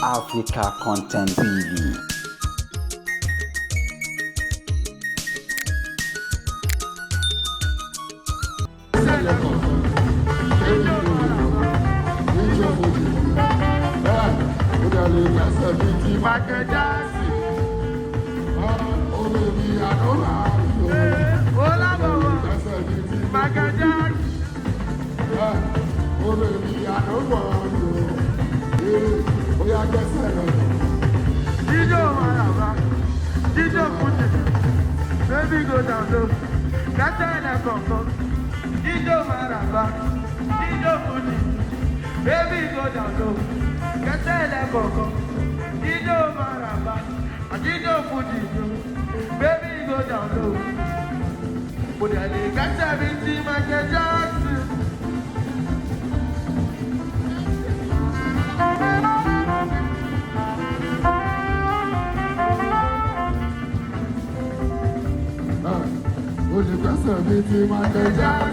Africa Content TV. Michael Jackson. Oh, baby, I don't like you. Hola, baba. Michael Jackson. Oh, baby, I don't want you. Oya gbẹ́sẹ̀ lọ. Jíjó maraba, jíjó Fuji, baby go down low, kẹsẹ̀ ilẹ̀ kọ̀ọ̀kan. Jíjó maraba, jíjó Fuji, baby go down low, kẹsẹ̀ ilẹ̀ kọ̀ọ̀kan. Jíjó maraba, jíjó Fuji, baby go down low. Mo dẹ̀ lè kẹsẹ̀ mi ti Michael Jackson. Ó lè gbẹ́sẹ̀ bíi ti Michael Jackson.